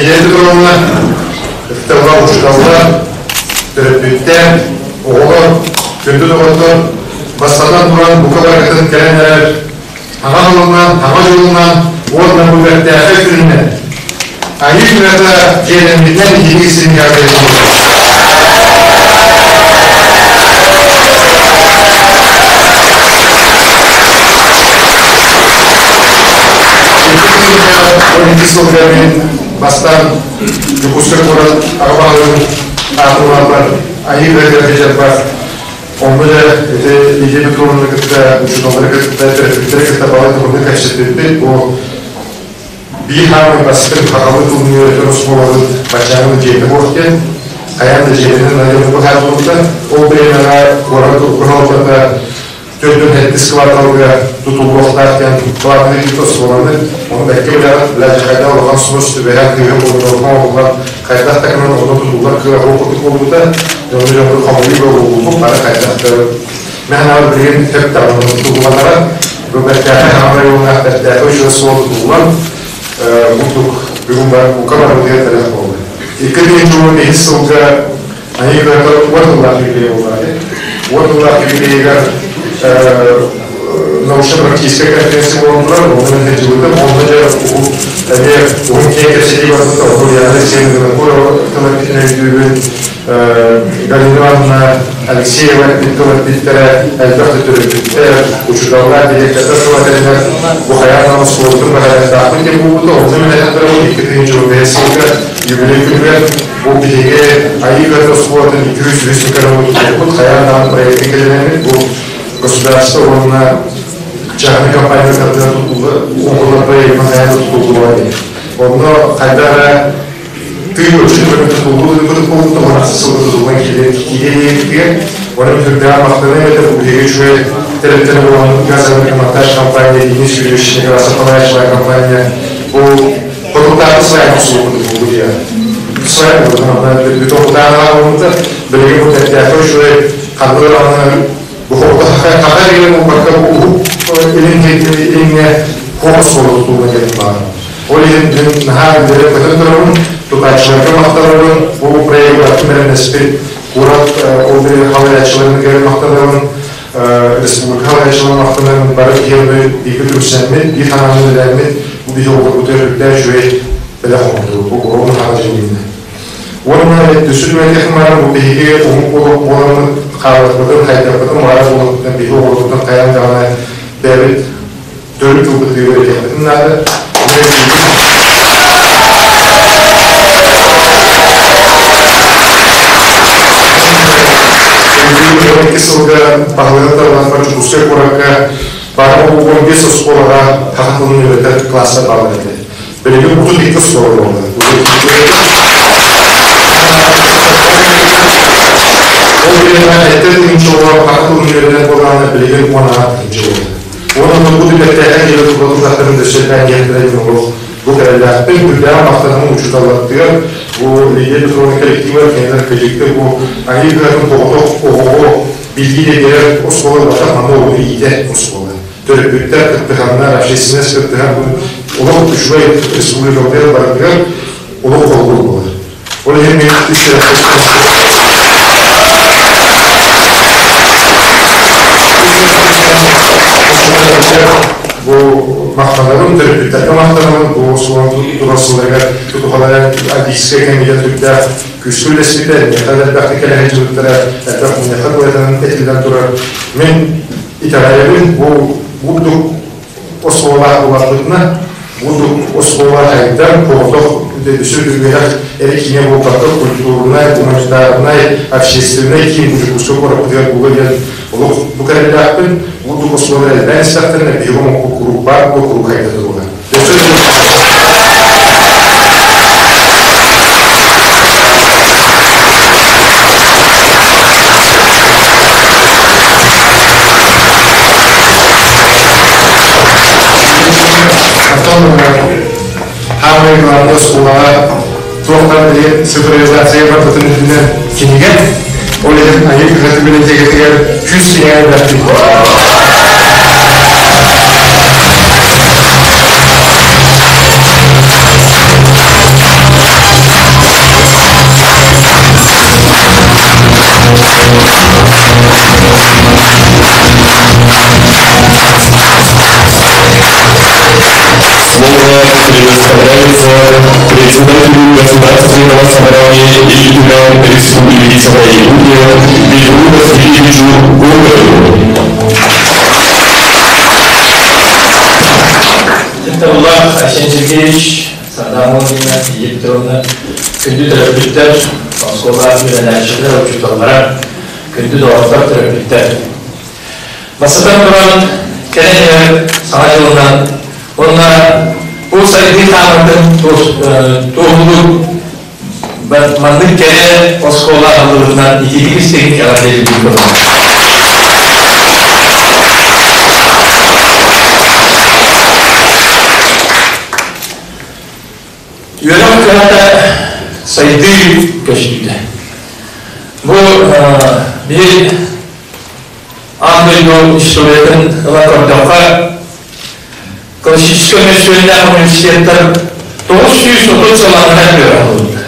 Лидия Петровна, ытыктабыллаах учууталлар, төрөппүттэр, оҕолор, күндү доҕоттор, бастатан туран бука барытын кэлэн эрэр аҕа тылынан, аҕа дьолунан уонна бу бэртээхэй күнүнэн Айыы Күнэтэ дьиэлэммитинэн иһиги сиригэр сылга мин бастаан Дьокуускай куорат аҕа баһылыгын аатыларбар Айыы Күнэтэ дьарбар онно да ити Лидия Петровна кытта учууталлары кытта төрөппүттэри кытта балай туһунан кэпсэппиппит. Бу биир хаамай бастыҥ хахалы тылын үөрэтэр оскуолабыт баччааҥҥы дьиэтэ буолуох диэн хайаан да дьиэтинэн айылҕа быһаарыллыбыта. Ол бириэмэҕэ куорат уһалтата төрдүн сэттис кварталга тутуллуохтаах диэн платный оскуоланы ону бэккэ билэҕит, билээччи хайдах улахан сунус түбэһэн тыаһы буолуон оҥоһуллан хайдах да гынан ону тутуллар кыаҕа курдук буолбута. Дьону дьону хомуйуу буолбуппут бары хайдах да мэхэнэҕэ билигин сөп даҕаны тутулланара бу бэртээхэй хаҥа районнаах бэртээхэй үчүгэй суол тутуллан курдук бүгүн бука барыбытыгар бэлэх буолла. 2015 сылга Айыы кыһата уот тыллаах юбилей буолла. Уот тыллаах юбилейыгар научно-практическай конференция буолан турар, онно мен сылдьыбытым, онно дьэ эмиэ уһун киэҥ кэпсэтии барбыта, онно Яна Алексеевна Винокурова тыл эппитин өйдүүбүн, Галина Ивановна Алексеева тыл эппиттэрэ, элбэх да төрөппүттэр, учууталлар, директордар тыл этэллэр, бу хайаан оскуолатын баһаардаахпыт диэн буолбута, онно мен этэн турабын, 2025 сылга юбилей күнүгэр бу биһиги Айыы Кыһата оскуолатын 203 микроробут хайаан даҕаны проекты кэлэнэммит, бу государство уонна частный компания тардыгар тутуллар проектын хайаан да тутуллуа диэн. Онно хайдах эрэ тыын өчүн көрөн тутуллуу ыыппытык буолбута, уон ахсыс сылга тутуллан киириэн Онон сүрдээх махтаныы этэ бу биһиги үчүгэй тэрилтэни буолан газовый компания, Денис Юрьевич Некрасов салайааччылаах компания бу хотугутааҕы свайын охсубуппут буолбут диэн. Свай бүтүн буолбута. Билигин бу тэртээхэй үчүгэй ханнык даҕаны бу хаха илин буолбакка уһук илин илиҥҥэ куоҕас суола тутулла диэн баар. Ол иһин мин наһаа үөрэ көтөн турабын, тутааччыларга махтанабын, бу проегы бэлэмнэспит куорат ол бири халайааччыларын кэлэн махтанабын, республика халайааччыларын махтанабын, бары киһи бииргэ түмсэммит, биир санааны үлэлээммит, бу биһи оҕолорбутугар үрдээх үчүгэй бэлэх оҥордубут. Бу уруогун хаҕа дьиҥинэ. Уонна өссө түмэтиэх бу биһиги омук буоламмыт хаалыахпытын, хайдахпытын баҕарар буолуохпутун биһиги оҕолорбутун хайаан даҕаны бэйэбит төрүт тылбытыгар этиэхпитин наада. Икки сылга баһылыгын таллахпар Дьокуускай куоракка бары 15 оскуолаҕа саха тылын үөрэтэр класстар бааллар этэ. Билигин 32 оскуола буолла. Ол бириэмэ эттэр тыһыынча оҕо саха тылын үөрэнэр буоллаҕына билигин 16 тыһыынча буолла. Уонна бу түбэлтэҕэ киирэ турбатахтарын өссө элбээн диэхтэрэ диэн олох бу кэрэлээхпин, үрдээх махтанабын учууталларытыгар, бу Лидия Петровна коллективар кинилэр кыдьыкты бу Айыы кыһатын тоҕотох оҕоҕо билии да биэрэр оскуола буолбатах, манна оҕону иитэр оскуола. Төрөппүттэр кыттыһаннар, общественность кыттыһан бу олох үчүгэй республикабытыгар барытыгар олох холобур буолар. Ол иһин мен үс бу махтанабын, төрөппүттэргэ махтанабын, бу суон турар сылларыгар тутухалара адийскай кэмигэр түрдээх күүскэ үлэспитэ, миэхэ элбэхтик кэлэһэ дьылыттара, элбэх мунньахха туһатынан этиллэн турар. Мин итэҕэйэбин, бу курдук оскуолалаах улааппытына, бу оскуола хайдан, соҕотох үс үөрэх эрэ киинэ буолбакка, культурнай, гуманитарнай, общественнай киин Дьокуускай куораппытыгар буолуо диэн олох бу кэрэлээхпин. Бу оскуолалар элбээн истэхтэринэ, биһиги омукпут куруук баар буолуо, куруук хайда туруга. Оттон хаамай главный оскуолаҕа туохтан билигин цифровизация барбытын үрдүнэн кинигэ, ол иһин Айыы кыһаты библиотекатыгар 100 кинигэ элбэхтик. Предоставляется председателю Государственного собрания Ил Түмэн Республики Саха-Якутия Петру Васильевичу Гоголеву. Ытыктабыллаах Айсен Сергеевич, Сардана Владимировна, Ия Петровна, күндү төрөппүттэр, оскуола үөрэнээччилэр, учууталлара, күндү доҕоттор, төрөппүттэр. Бастатан туран, кэлэн иһэр Саҥа дьылынан уонна бу сайдыы хаамыытын туоһулуур маннык кэрэ оскуола аһыллыбытынан итиитик истиҥ эҕэрдэлиибин көрөбүн. Үөрэх кыһата сайдыы көстүүтэ. Бу биир аан дойду историятын ыла көрдөххө, классическай мөссүөннээх университеттар 930 сыл анараа үөрэх ылбыттар.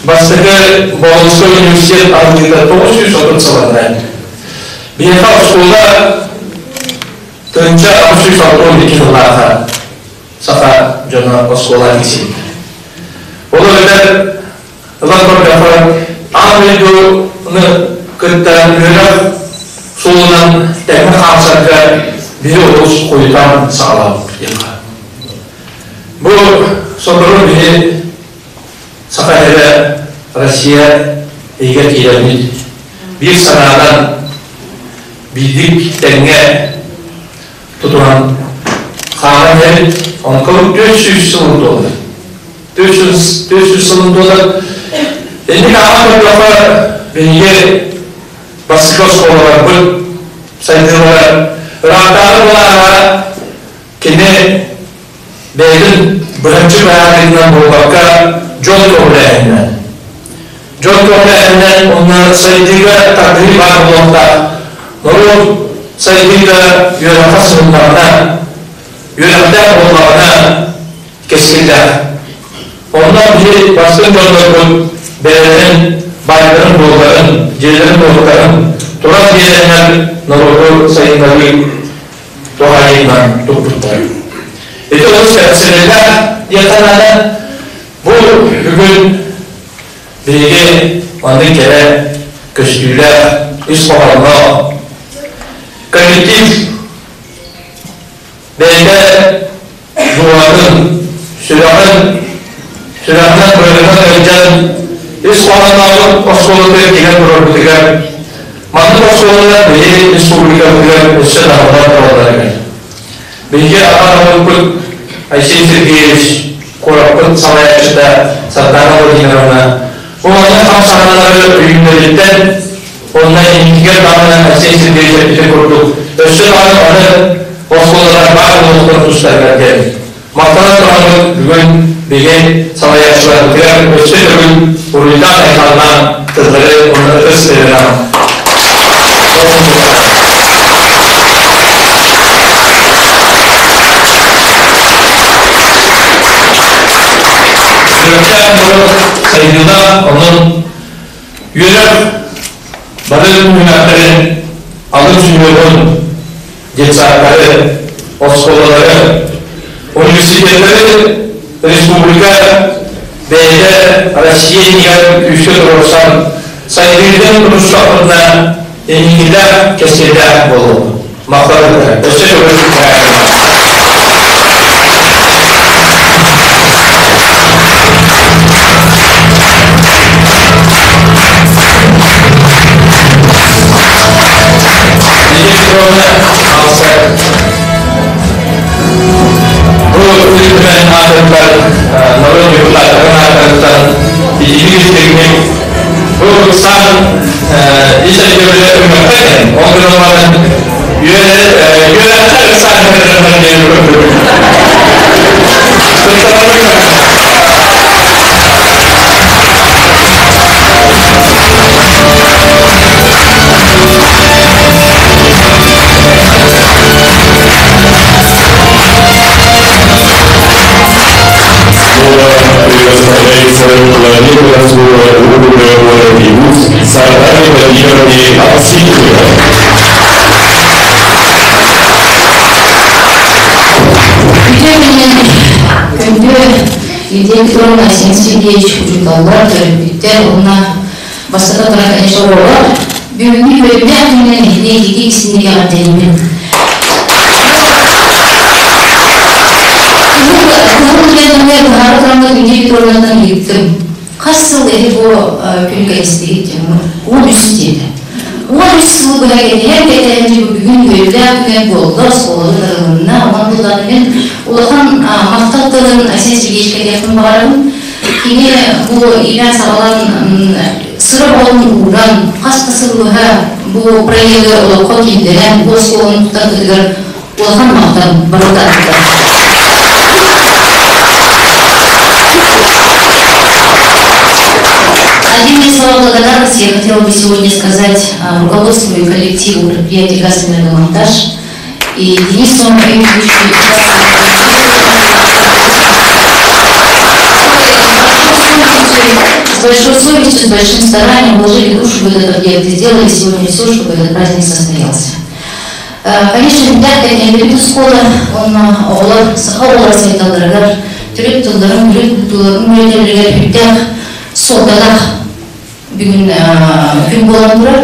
Бастакы Болонскай университет арыллыыта 930 сыл анараа. Биһиэхэ оскуола 1862 сыллаахха саха дьоно оскуола тиксибит. Ол эбэтэр ылан көрдөххө, аан дойдуну кытта үөрэх суолунан тэҥҥэ хаамсарга биһи олус хойутаан саҕалаабыппыт диэххэ. Бу сотору биһи Саха сирэ Россия иһигэр киирэммит биир санаанан биирдик тэҥҥэ тутуһан хааман иһэбит. Онтон 400 сылын туолар. 400 сылын туолар. Инник ааҕан көрдөххө, биһиги бастакы оскуолаларбыт сайдыылара ыраахтааҕы былааһа кини бэйэтин быһаччы быһаарыытынан буолбакка, дьон көҕүлээһининэн. Дьон көҕүлээһининэн уонна сайдыыга тардыһыы баар буолуохтаах. Норуот сайдыыта үөрэххэ сыһыннаҕына, үөрэхтээх буоллаҕына кэскиллээх. Онно биһи бастыҥ дьоннорбут бэйэлэрин баайдарын-дуолларын, дьиэлэрин-уоттарын туран биэрэннэр норуоту сайыннарыы туһаайыынан туппуттар. Ити олус кэрэхсэбиллээх диэххэ наада. Бу бүгүн биһиги маннык кэрэ көстүүлээх, ис хоһоонноох коллектив бэйэтэ дууһатын, сүрэҕин, сүрэҕинэн быарынан ыалдьан ис хоһооннообут оскуолатыгар тиһэн турарбытыгар маннык оскуолалар биһиги республикабытыгар өссө даҕалар туралларыгар. Биһиги аҕа баһылыкпыт Айсен Сергеевич, куораппыт салайааччыта Сардана Владимировна бу маннык хамсааһыннары өйүүллэриттэн уонна инникигэр даҕаны Айсен Сергеевич эппитин курдук өссө даҕаны аны оскуолалар баар буолуохтарын тустарыгар диэн махтана тураммыт бүгүн биһиги салайааччыларбытыгар өссө төгүл уруйдаан айхаллаан тыллары уонна ытыс тыаһынан. Үөрэхтээх норуот сайдыылаах, онон үөрэх бары түһүмэхтэрин алын сүһүөҕүн детсадтары, оскуолалары, университеттары республика бэйэтэ Россия иннигэр күүскэ туруорсан сайдыытын тутустахпытына инникилээх кэскиллээх буолуо. Махтал Өссө төгүл. Бу үтүмэн аатыттан, норуот депутаттарын аатыттан итини истигник бу сан ис өйдөбүлэ өҥөхтөн, ол гынан баран үөрэххэ ыксаан кытарынан диэн көрдүм. Слово предоставляется главе городского округа город Якутск Сардане Владимировне Овсиенко. Үтүө күнүнэн. Лидия Петровна, Айсен Сергеевич учууталлар, төрөппүттэр уонна бастакы туран, конечно, оҕолор бүгүҥҥү үөрүүлээх күнүнэн эһиги итии-истиҥник эҕэрдэлиибин. Кыһыл диэн быһаара тураммыт Лидия Петровнаттан ыйыттым. Хас сыл эһи бу күнү кэтэстигит диэн 13 диэтэ. 13 сыл быһа кэтэһэн кэтэһэн бүгүн үөрүүлээх күн буолла, оскуолабыт арылынна. Онон буллан мин улахан махтал тылын Айсен Сергеевичка диэхпин баҕарабын. Кини бу иилээн-саҕалаан сыра оҕолун ууран, хас да сыл быһа бу проегы олоххо киллэрэн, бу оскуоланы тутарбытыгар улахан махтал барыта. Отдельные слова благодарности я хотела бы сегодня сказать руководству и коллективу предприятия «Газэнергомонтаж» и Денису Андреевичу. С большой совестью, с большим старанием вложили душу в этот объект и сделали сегодня все, чтобы этот праздник состоялся. Конечно, ребята, кэлбит оскуола, онно оҕолор саха оҕолоро сайдалларыгар, төрүт тылларын, төрүт культураларын үөрэтэллэригэр сүрдээх суолталаах бүгүн күн буолан турар.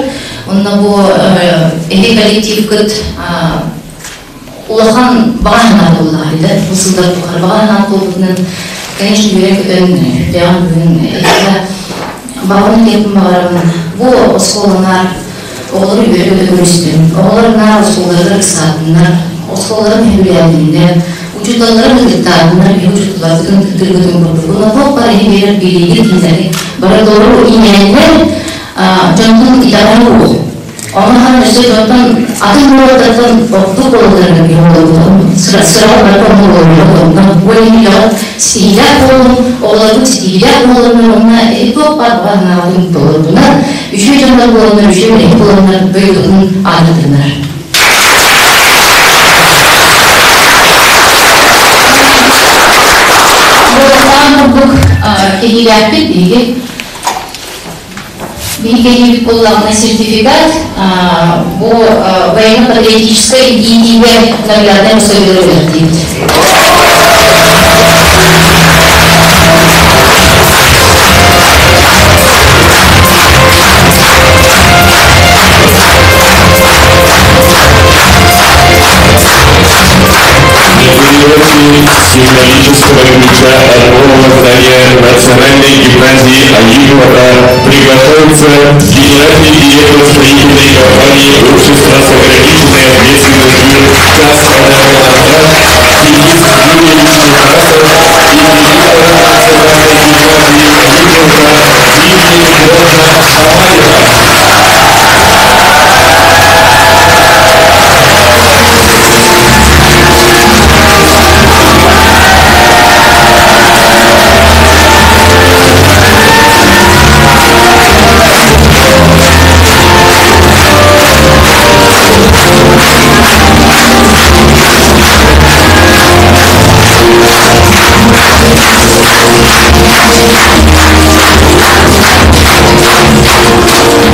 Онно бу эһи коллективкыт улахан баҕа санаа буоллаҕа да, бу сыллар тухары баҕа санаа буолбутунан, конечно, үөрэн-көтөн сүрдээҕин бүгүн эһиэхэ баҕабын этиэхпин баҕарабын. Бу оскуоланаар оҕолору үөрэ-көтө көрүстүм. Оҕолор наар оскуолаларыгар ыксаатыннар, оскуолаларын сөбүлээтиннэр, учууталларын ытыктаатыннар, биһиги учууталларбытын ытыктыырбытын курдук. Уонна туох баар иһи биэрэр билиигит кинилэри бары толору иҥэрэннэр, дьонтон итэҕэһэ уох. Онон өссө дьонтон атын уолаттартан ордук буолалларыгар биһи буолабыт. Сыраҕа барыта онно буолуон. Бу иһин ситиһиилээх буолун, оҕолорбут ситиһиилээх буоланнар уонна туох баар баҕа санааларын толордунар, үчүгэй дьоннор буоланнар, үчүгэй үлэһит буоланнар дойдутун аатырдыннар. Буолан курдук кэһиилээхпит биһиги Биһиги буоллаҕына сертификат бу военно-патриотическай иитиигэ нагляднай пособиелары бэлэхтиибит. Символического ключа от нового здания Национальной гимназии Аигова приглашаются генеральный директор строительной компании Общества с ограниченной ответственностью «КАС-Энергомонтаж» Денис Юрьевич Некрасов и директор Национальной гимназии Аигова Лилия Петровна Шамаева.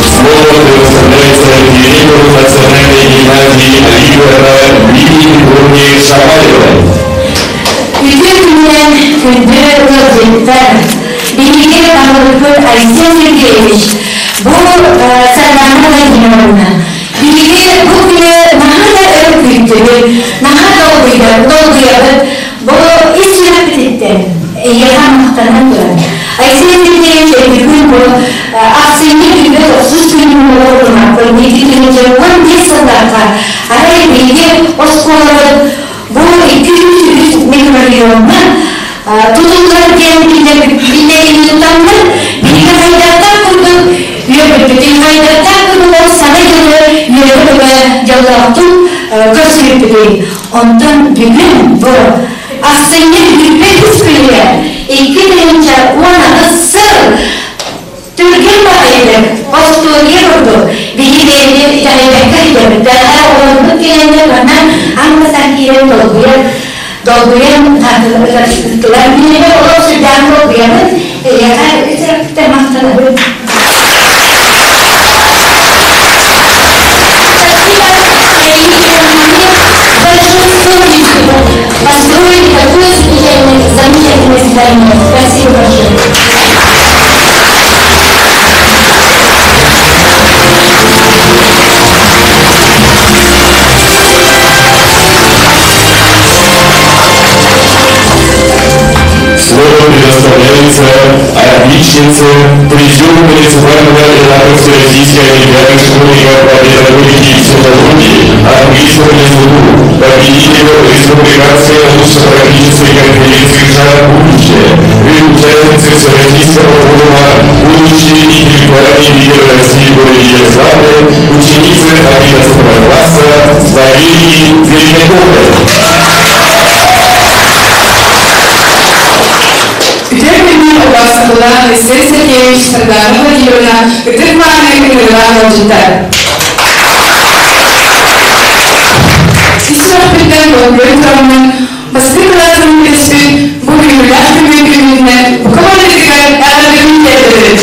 Слово предоставляется директору Национальной гимназии Аигова Лилии Петровне Шамаевой. Үтүө күнүнэн күндү ыалдьыттар! Биһиги баһылыкпыт Айсен Сергеевич бу Сардаана Владимировна биһиги бу күнү наһаа да өр күүттүбүт, наһаа долгуйабыт. Бу ис сүрэхпититтэн эйиэхэ махтанан туран. Айсен Сергеевич бүгүн бу ахсынньы күнү тохсус күнүн буолар 2015 сылларга арай биһиги оскуолабыт бу 203 микрорайоҥҥа тутуллар диэн биллэрии тутаммыт, биһиги хайдахтаах курдук үөрбүппүтүн, хайдахтаах курдук ол саҥа дьылы үөрэ-көтө дьоллоохтук көрсүбүппүтүй. Онтон бүгүн бу ахсынньы бүппэт үс күнүгэр 2018 сыл түргэн баҕайытык остуоруйа курдук биһи бэйэбит итэҕэйбэккэ сылдьабыт. Бэҕэһээ оҕолорбут кэлэннэр манна аан бастаан киирэн долгуйан долгуйан ыттылар. Мин олох сүрдээх долгуйабын. Эйиэхэ үс махтанабын. Большой совестью построили такое замечательное, замечательное здание. является отличницей, призер муниципального этапа Всероссийской олимпиады школьников по педагогике и психологии, английскому языку, победителю Республиканской научно-практической конференции «Шаг в будущее», участницы Всероссийского форума «Будущие интеллектуальные лидеры России в городе Ярославле», ученицы 11 класса Валерии Зеленяковой. Үтүө күнүнэн убаастабыллаах Айсен Сергеевич, Сардаана Владимировна, ытык-мааны ыҥырыылаах ыалдьыттар! Ис сүрэхпиттэн долгуйан тураммын, бастакы кылааспын бүтэрбит бу үөрүүлээх күммүт күнүнэн бука барыгытыгар эҕэрдэбин тиэрдэбин!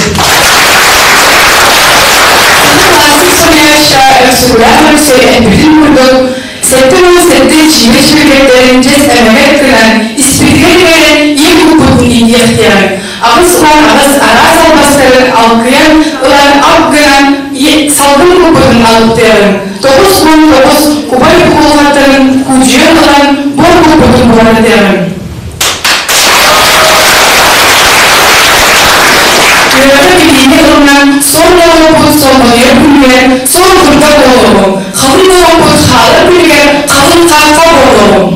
Кылааспыт суруйааччыта Өксөкүлээх Өлөксөй эппитин курдук, 77 дьиибэ дьүөгэлэрин дьэс эмэгэт гынан, испитигэр иҥэрэн ийэ куппутун иитиэхтиэҕиҥ. 88 араас албастарын алкыйан ылан ап гынан салгын куппутун алыптыаҕыҥ. 99 кубай кубулҕаттарын куудьуйан ылан буор куппутун буһарытыаҕыҥ. Үөрэҕи билиини ылынан суол оҥорбут солбуйар күнүгэр суол курда буолуоҕуҥ, халыҥ оҥорбут хаалар күнүгэр халыҥ хахха буолуоҕуҥ.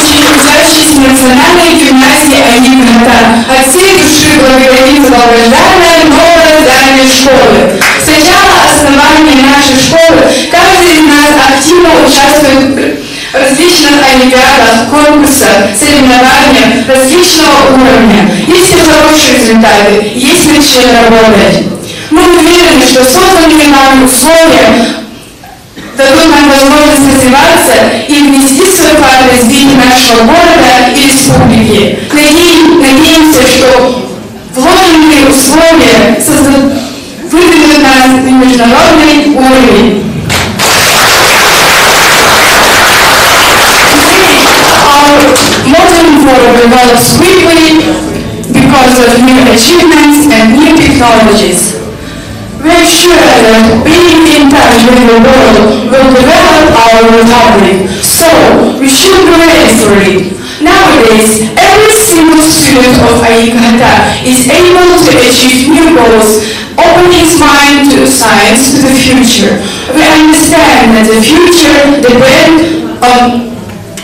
Мы, учащиеся Национальной гимназии Айниката, от всей души благодарим за долгожданное новое здание школы. С начала основания нашей школы каждый из нас активно участвует в различных олимпиадах, конкурсах, соревнованиях различного уровня. Есть и хорошие результаты, есть над чем работать. Мы уверены, что созданные нами условия дадут нам возможность развиваться и внести свой вклад в развитие нашего города и республики. Надеемся, что вложенные условия создадут, выведут нас на международный уровень. Today, our modern world develops quickly because of new achievements and new technologies. We are sure that being in touch with the world will develop our republic, so we should be ready for it. Nowadays, every single student of Ayy Kıhata is able to achieve new goals, open his mind to science, to the future. We understand that the future depends on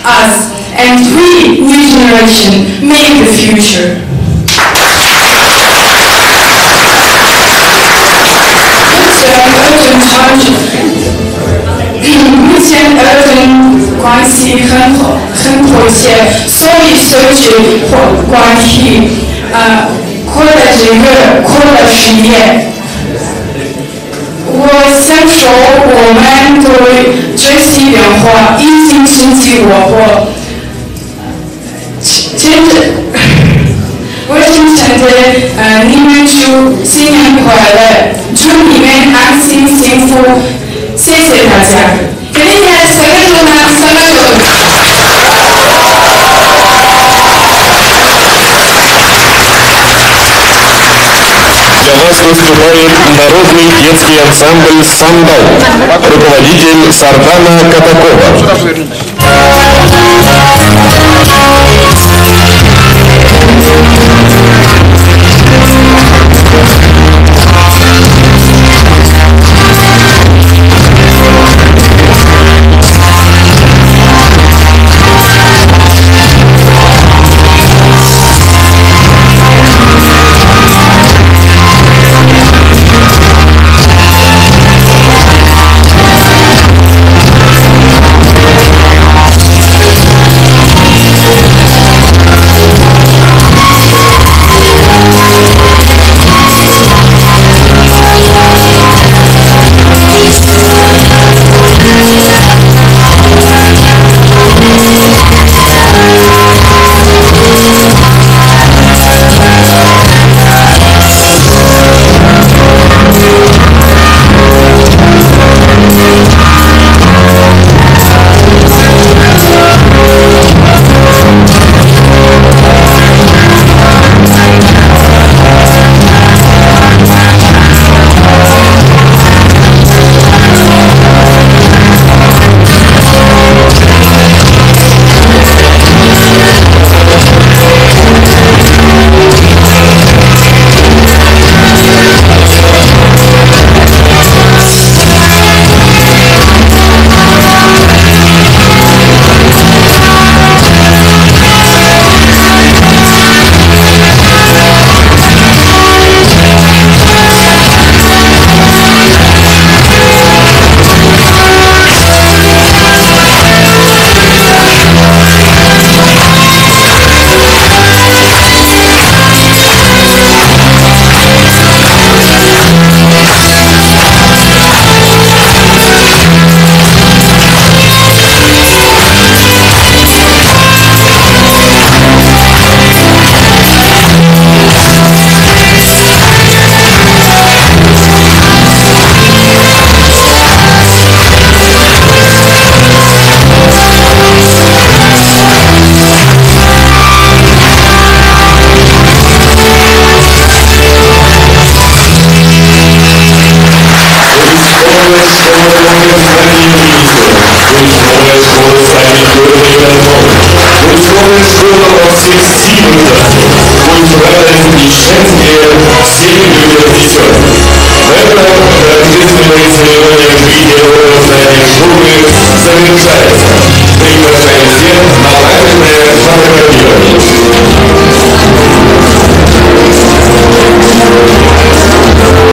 us, and we, new generation, make the future. 目前儿童关系很好，很和谐，所以社区关系扩了这个扩了10年。我想说，我们对这些变化已经升级我国。真的，我真诚的你们祝新年快乐，祝你们安心幸福，谢谢大家。给你们三个钟呢，3个钟。 Для вас выступает народный детский ансамбль «Сандал», руководитель Сардана Катакова. Пусть школа много знаний принесет, пусть новая школа станет твердой основой, пусть новая школа во всех силах даст, пусть радость и счастье всем людям несет. В этом торжественной церемонии.